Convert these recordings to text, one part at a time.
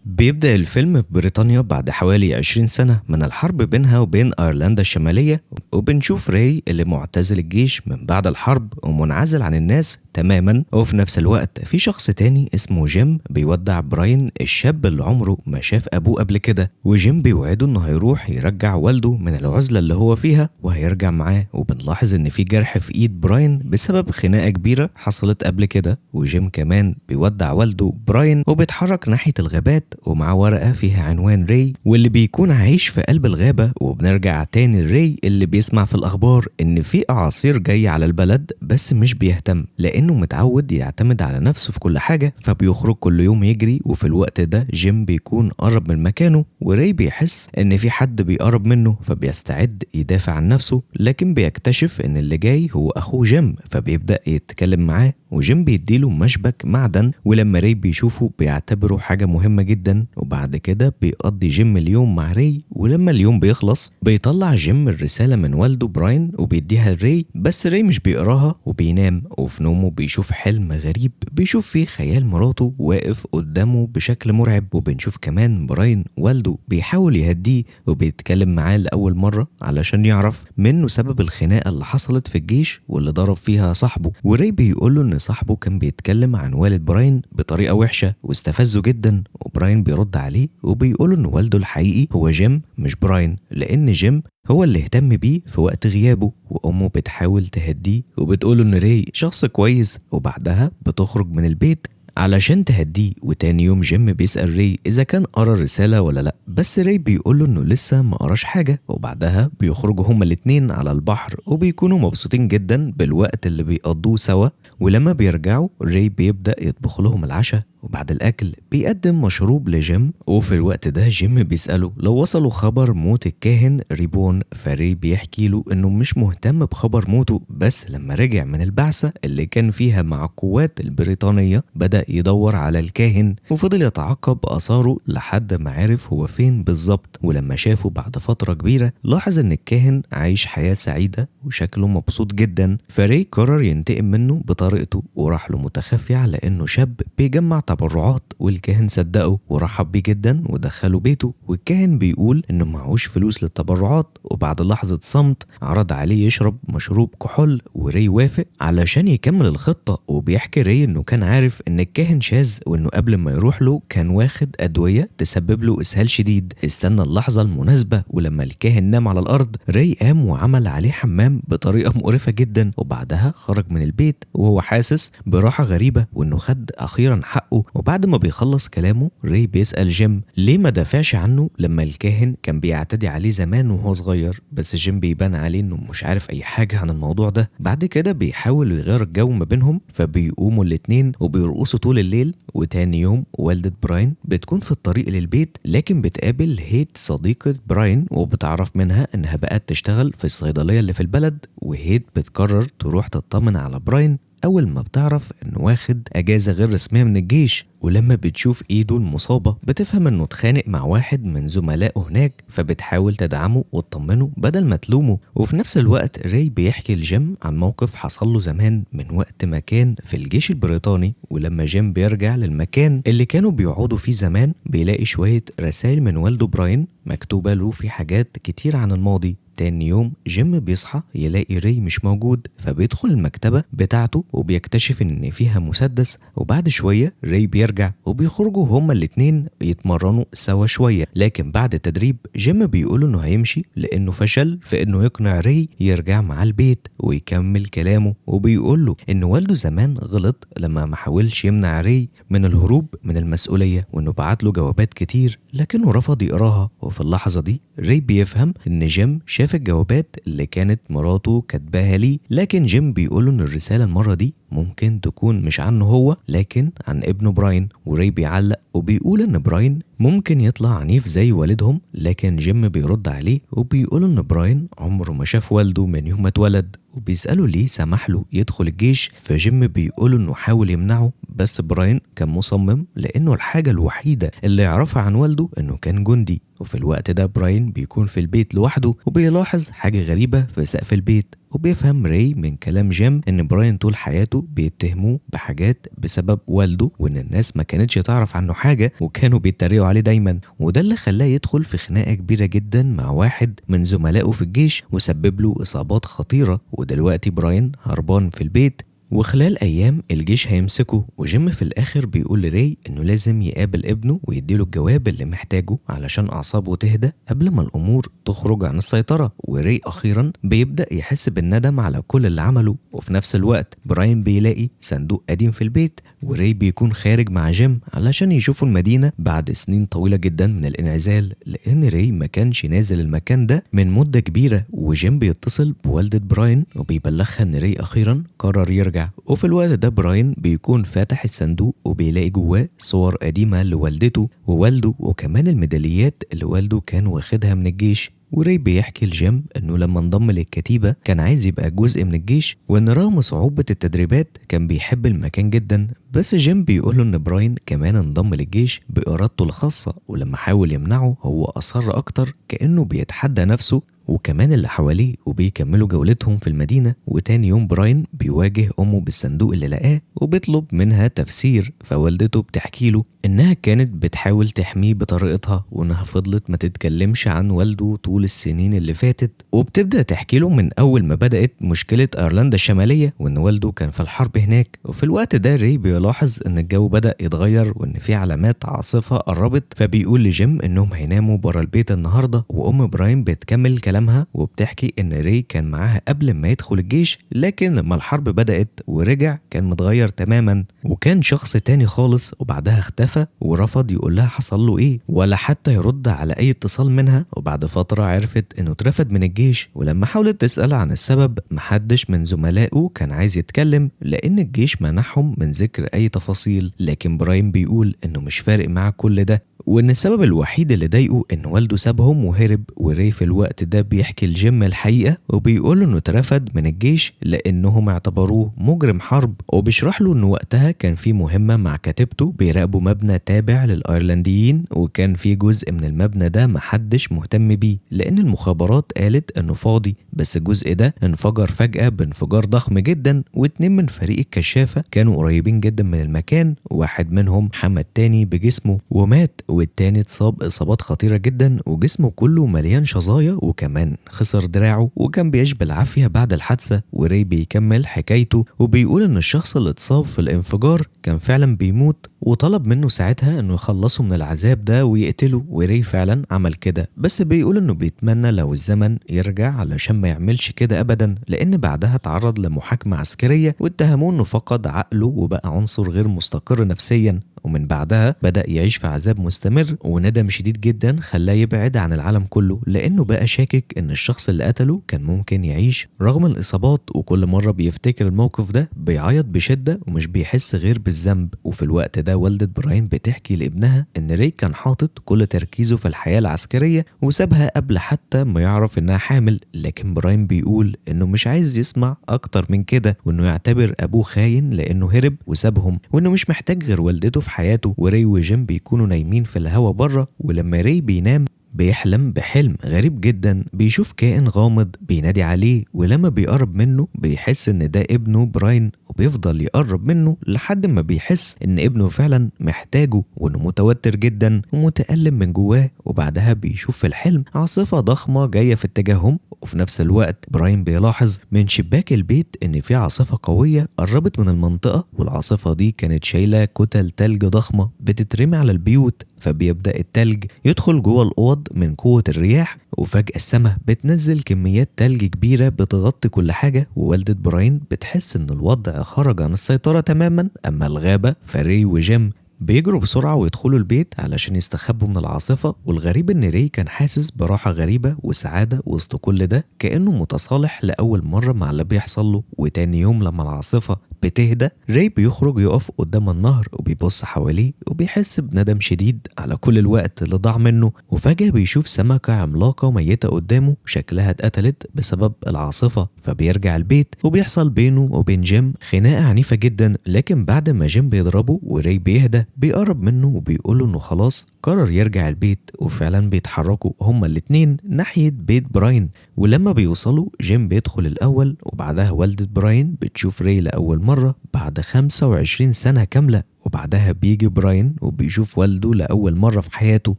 بيبدأ الفيلم في بريطانيا بعد حوالي 20 سنة من الحرب بينها وبين أيرلندا الشمالية، وبنشوف راي اللي معتزل الجيش من بعد الحرب ومنعزل عن الناس تماما. وفي نفس الوقت في شخص تاني اسمه جيم بيودع براين الشاب اللي عمره ما شاف أبوه قبل كده، وجيم بيوعده إنه هيروح يرجع والده من العزلة اللي هو فيها وهيرجع معاه. وبنلاحظ إن في جرح في إيد براين بسبب خناقة كبيرة حصلت قبل كده، وجيم كمان بيودع والده براين وبيتحرك ناحية الغابات ومعاه ورقة فيها عنوان راي واللي بيكون عايش في قلب الغابة. وبنرجع تاني لراي اللي بيسمع في الأخبار إن في أعاصير جاية على البلد، بس مش بيهتم لأنه متعود يعتمد على نفسه في كل حاجة، فبيخرج كل يوم يجري. وفي الوقت ده جيم بيكون قرب من مكانه، وراي بيحس إن في حد بيقرب منه فبيستعد يدافع عن نفسه، لكن بيكتشف إن اللي جاي هو أخوه جيم، فبيبدأ يتكلم معاه وجيم بيديله مشبك معدن، ولما راي بيشوفه بيعتبره حاجة مهمة جدا. وبعد كده بيقضي جيم اليوم مع راي، ولما اليوم بيخلص بيطلع جيم الرسالة من والده براين وبيديها لراي، بس راي مش بيقراها وبينام. وفي نومه بيشوف حلم غريب بيشوف فيه خيال مراته واقف قدامه بشكل مرعب، وبنشوف كمان براين والده بيحاول يهديه وبيتكلم معاه لأول مرة علشان يعرف منه سبب الخناقة اللي حصلت في الجيش واللي ضرب فيها صاحبه. وراي بيقوله إن صاحبه كان بيتكلم عن والد براين بطريقة وحشة واستفزه جدا، وبراين بيرد عليه وبيقوله إن والده الحقيقي هو جيم مش براين، لأن جيم هو اللي اهتم بيه في وقت غيابه. وأمه بتحاول تهديه وبتقوله إن راي شخص كويس، وبعدها بتخرج من البيت علشان تهديه. وتاني يوم جيم بيسأل راي إذا كان قرا الرسالة ولا لأ، بس راي بيقوله إنه لسه ما قراش حاجة. وبعدها بيخرجوا هما الاتنين على البحر وبيكونوا مبسوطين جدا بالوقت اللي بيقضوه سوا. ولما بيرجعوا راي بيبدأ يطبخ لهم العشاء، وبعد الأكل بيقدم مشروب لجيم. وفي الوقت ده جيم بيسأله لو وصلوا خبر موت الكاهن ريبون، فراي بيحكي له إنه مش مهتم بخبر موته، بس لما رجع من البعثة اللي كان فيها مع القوات البريطانية بدأ يدور على الكاهن وفضل يتعقب آثاره لحد ما عرف هو فين بالظبط. ولما شافه بعد فترة كبيرة لاحظ إن الكاهن عايش حياة سعيدة وشكله مبسوط جدا، فراي قرر ينتقم منه بطريقته وراح له متخفي على إنه شاب بيجمع تبرعات، والكاهن صدقه ورحب بيه جدا ودخله بيته. والكاهن بيقول انه معهوش فلوس للتبرعات، وبعد لحظة صمت عرض عليه يشرب مشروب كحول، وراي وافق علشان يكمل الخطة. وبيحكي راي انه كان عارف ان الكاهن شاذ، وانه قبل ما يروح له كان واخد ادوية تسبب له اسهال شديد. استنى اللحظة المناسبة، ولما الكاهن نام على الارض راي قام وعمل عليه حمام بطريقة مقرفة جدا، وبعدها خرج من البيت وهو حاسس براحة غريبة وانه خد اخيرا حقه. وبعد ما بيخلص كلامه راي بيسأل جيم ليه ما دافعش عنه لما الكاهن كان بيعتدي عليه زمان وهو صغير، بس جيم بيبان عليه انه مش عارف اي حاجة عن الموضوع ده. بعد كده بيحاول يغير الجو ما بينهم، فبيقوموا الاتنين وبيرقصوا طول الليل. وتاني يوم والدة براين بتكون في الطريق للبيت، لكن بتقابل هيت صديقة براين وبتعرف منها انها بقت تشتغل في الصيدلية اللي في البلد. وهيت بتقرر تروح تطمن على براين أول ما بتعرف إنه واخد أجازة غير رسمية من الجيش. ولما بتشوف إيده المصابة بتفهم إنه اتخانق مع واحد من زملائه هناك، فبتحاول تدعمه وتطمنه بدل ما تلومه. وفي نفس الوقت راي بيحكي لجيم عن موقف حصل له زمان من وقت ما كان في الجيش البريطاني. ولما جيم بيرجع للمكان اللي كانوا بيقعدوا فيه زمان بيلاقي شوية رسائل من والده براين مكتوبة له في حاجات كتير عن الماضي. تاني يوم جيم بيصحى يلاقي راي مش موجود، فبيدخل المكتبة بتاعته وبيكتشف إن فيها مسدس. وبعد شوية راي بيرجع وبيخرجوا هما الاتنين يتمرنوا سوا شوية، لكن بعد التدريب جيم بيقول إنه هيمشي لأنه فشل في إنه يقنع راي يرجع معاه البيت ويكمل كلامه. وبيقول له إن والده زمان غلط لما ما حاولش يمنع راي من الهروب من المسؤولية، وإنه بعت له جوابات كتير لكنه رفض يقراها. وفي اللحظة دي راي بيفهم إن جيم شاف الجوابات اللي كانت مراته كاتباها ليه، لكن جيم بيقوله ان الرسالة المرة دي ممكن تكون مش عنه هو لكن عن ابنه براين. وراي بيعلق وبيقول ان براين ممكن يطلع عنيف زي والدهم، لكن جيم بيرد عليه وبيقول ان براين عمره ما شاف والده من يوم ما اتولد، وبيسأله ليه سمح له يدخل الجيش. فجيم بيقول انه حاول يمنعه بس براين كان مصمم لانه الحاجة الوحيدة اللي يعرفها عن والده انه كان جندي. وفي الوقت ده براين بيكون في البيت لوحده وبيلاحظ حاجة غريبة في سقف البيت، وبيفهم ري من كلام جيم ان براين طول حياته بيتهموه بحاجات بسبب والده، وان الناس ما كانتش تعرف عنه حاجة وكانوا بيتريقوا عليه دايما، وده اللي خلاه يدخل في خناقة كبيرة جدا مع واحد من زملائه في الجيش وسبب له إصابات خطيرة. ودلوقتي براين هربان في البيت، وخلال أيام الجيش هيمسكه. وجيم في الآخر بيقول لري إنه لازم يقابل ابنه ويديله الجواب اللي محتاجه علشان أعصابه تهدى قبل ما الأمور تخرج عن السيطرة. وري أخيرا بيبدأ يحس بالندم على كل اللي عمله. وفي نفس الوقت براين بيلاقي صندوق قديم في البيت، وري بيكون خارج مع جيم علشان يشوفوا المدينة بعد سنين طويلة جدا من الانعزال، لأن ري ما كانش نازل المكان ده من مدة كبيرة. وجيم بيتصل بوالدة براين وبيبلغها إن ري أخيرا قرر يرجع. وفي الوقت ده براين بيكون فاتح الصندوق وبيلاقي جواه صور قديمة لوالدته ووالده، وكمان الميداليات اللي والده كان واخدها من الجيش. وري بيحكي لجيم انه لما انضم للكتيبة كان عايز يبقى جزء من الجيش، وان رغم صعوبة التدريبات كان بيحب المكان جدا. بس جيم بيقوله ان براين كمان انضم للجيش بإرادته الخاصة، ولما حاول يمنعه هو أصر أكتر كأنه بيتحدى نفسه وكمان اللي حواليه. وبيكملوا جولتهم في المدينة. وتاني يوم براين بيواجه أمه بالصندوق اللي لقاه وبيطلب منها تفسير، فوالدته بتحكي له إنها كانت بتحاول تحميه بطريقتها، وإنها فضلت ما تتكلمش عن والده طول السنين اللي فاتت. وبتبدأ تحكي له من أول ما بدأت مشكلة أيرلندا الشمالية وإن والده كان في الحرب هناك. وفي الوقت ده ري بيلاحظ إن الجو بدأ يتغير وإن في علامات عاصفة قربت، فبيقول لجيم إنهم هيناموا برا البيت النهاردة. وأم براين بتكمل كلامها وبتحكي إن ري كان معاها قبل ما يدخل الجيش، لكن لما الحرب بدأت ورجع كان متغير تماما وكان شخص تاني خالص، وبعدها اختفى ورفض يقول لها حصل له ايه ولا حتى يرد على اي اتصال منها. وبعد فترة عرفت انه اترفد من الجيش، ولما حاولت تسأل عن السبب محدش من زملائه كان عايز يتكلم لان الجيش منعهم من ذكر اي تفاصيل. لكن براين بيقول انه مش فارق معاه كل ده، وان السبب الوحيد اللي ضايقه ان والده سابهم وهرب. وري في الوقت ده بيحكي لجيم الحقيقة وبيقول انه اترفد من الجيش لانهم اعتبروه مجرم حرب، وبيشرح له انه وقتها كان في مهمة مع كتيبته بيراقبوا مبنى تابع للايرلنديين، وكان في جزء من المبنى ده محدش مهتم بيه لان المخابرات قالت انه فاضي، بس الجزء ده انفجر فجأة بانفجار ضخم جدا، واتنين من فريق الكشافة كانوا قريبين جدا من المكان، واحد منهم حمى التاني بجسمه ومات، والتاني اتصاب اصابات خطيرة جدا وجسمه كله مليان شظايا، وكمان خسر دراعه وكان بيعيش بالعافية بعد الحادثة. وري بيكمل حكايته وبيقول ان الشخص اللي اتصاب في الانفجار كان فعلا بيموت، وطلب منه ساعتها انه يخلصه من العذاب ده ويقتله، وري فعلا عمل كده، بس بيقول انه بيتمنى لو الزمن يرجع علشان ما يعملش كده ابدا، لان بعدها تعرض لمحاكمه عسكرية واتهموه انه فقد عقله وبقى عنصر غير مستقر نفسيا، ومن بعدها بدأ يعيش في عذاب مستمر وندم شديد جدا خلاه يبعد عن العالم كله، لأنه بقى شاكك إن الشخص اللي قتله كان ممكن يعيش رغم الإصابات، وكل مرة بيفتكر الموقف ده بيعيط بشدة ومش بيحس غير بالذنب. وفي الوقت ده والدة براين بتحكي لابنها إن ري كان حاطط كل تركيزه في الحياة العسكرية وسابها قبل حتى ما يعرف إنها حامل، لكن براين بيقول إنه مش عايز يسمع أكتر من كده، وإنه يعتبر أبوه خاين لأنه هرب وسابهم، وإنه مش محتاج غير والدته في حياته. وري وجيم بيكونوا نايمين في الهوا بره، ولما ري بينام بيحلم بحلم غريب جدا، بيشوف كائن غامض بينادي عليه، ولما بيقرب منه بيحس ان ده ابنه براين، وبيفضل يقرب منه لحد ما بيحس ان ابنه فعلا محتاجه وانه متوتر جدا ومتألم من جواه. وبعدها بيشوف في الحلم عاصفة ضخمة جاية في اتجاههم، وفي نفس الوقت براين بيلاحظ من شباك البيت ان في عاصفة قوية قربت من المنطقة، والعاصفة دي كانت شايلة كتل تلج ضخمة بتترمي على البيوت، فبيبدأ التلج يدخل جوه الأوض من قوة الرياح، وفجأة السماء بتنزل كميات تلج كبيرة بتغطي كل حاجة، ووالدة براين بتحس ان الوضع خرج عن السيطرة تماما. أما الغابة فري وجيم بيجروا بسرعة ويدخلوا البيت علشان يستخبوا من العاصفة. والغريب ان ري كان حاسس براحة غريبة وسعادة وسط كل ده، كأنه متصالح لأول مرة مع اللي بيحصل له. وتاني يوم لما العاصفة بتهدى ري بيخرج يقف قدام النهر وبيبص حواليه وبيحس بندم شديد على كل الوقت اللي ضاع منه، وفجأة بيشوف سمكة عملاقة ميتة قدامه شكلها اتقتلت بسبب العاصفة، فبيرجع البيت وبيحصل بينه وبين جيم خناقة عنيفة جدا، لكن بعد ما جيم بيضربه وري بيهدى كده بيقرب منه وبيقوله انه خلاص قرر يرجع البيت، وفعلا بيتحركوا هما الاتنين ناحية بيت براين. ولما بيوصلوا جيم بيدخل الأول، وبعدها والدة براين بتشوف ري لأول مرة بعد 25 سنة كاملة، وبعدها بيجي براين وبيشوف والده لأول مرة في حياته،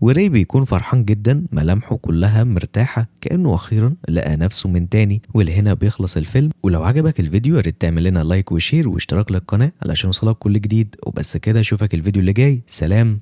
وري بيكون فرحان جدا، ملامحه كلها مرتاحة كأنه أخيرا لقى نفسه من تاني. ولهنا بيخلص الفيلم. ولو عجبك الفيديو يا ريت تعمل لنا like و share واشتراك للقناة علشان يوصلك كل جديد. وبس كده، اشوفك الفيديو اللي جاي. سلام.